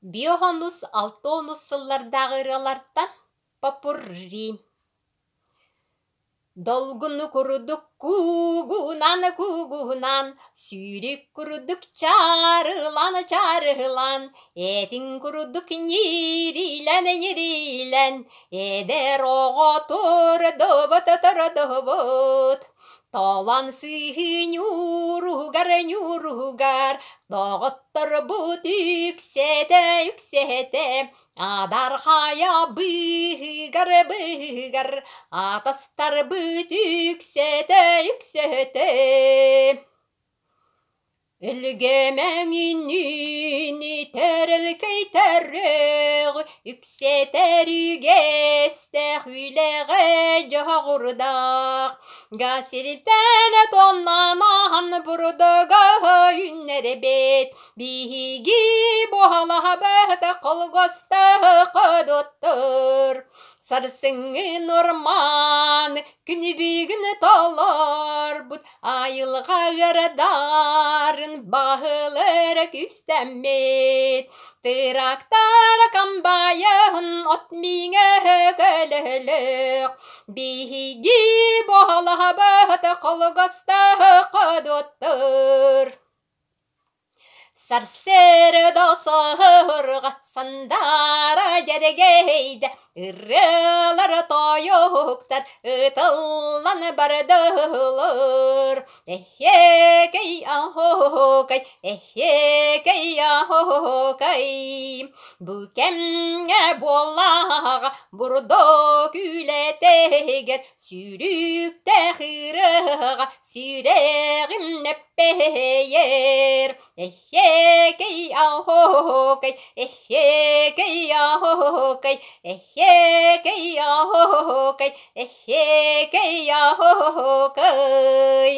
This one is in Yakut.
50-60 сыллардааҕы ырыалартан попурри. Долгуну курдук куугунан-куугунан, сүүрүк курдук чаарылан-чаарылан, этиҥ курдук ньириилэн-ньириилэн, эдэр оҕо турдубут-турдубут. Толон сыыһы ньууругар-ньууругар, доҕотторбут үксэтэ-үксэтэ, Адархайа быыһыгар-быыһыгар, атастарбыт үксэтэ-үксэтэ. Өлгөмөҥүнүүн тэрилкэй-тэрөҕ, үксэтэр үгэстээх үлэҕэ дьоҕурдаах, Гасиртэн тоннанаһан бурдуга үүннэрбит, Биһиги буһалаһабыт холгостаах Сарсыҥҥы норман күнү бүгүн толорбут айылҕа ыардарын баһылар күстэммит. Тырактар комбайын от миҥэ көлөһөлөөх. Биһиги буһалаһабыт холгостаах Сарсыарда саһырҕа сандаара дьэргэйдэ, ырыалар тойуктар ытыллан бардылар. Эһиэкэй аһоокай, эһиэкэй аһоокай, бу кэмҥэ буоллаҕа бурдук үлэтигэр сүүрүктээх ырыаҕа сүрэҕим эппэйэр. Эһиэкэй аһоокай, эһиэкэй аһоокай, эһиэкэй аһоокай, эһиэкэй аһоокай.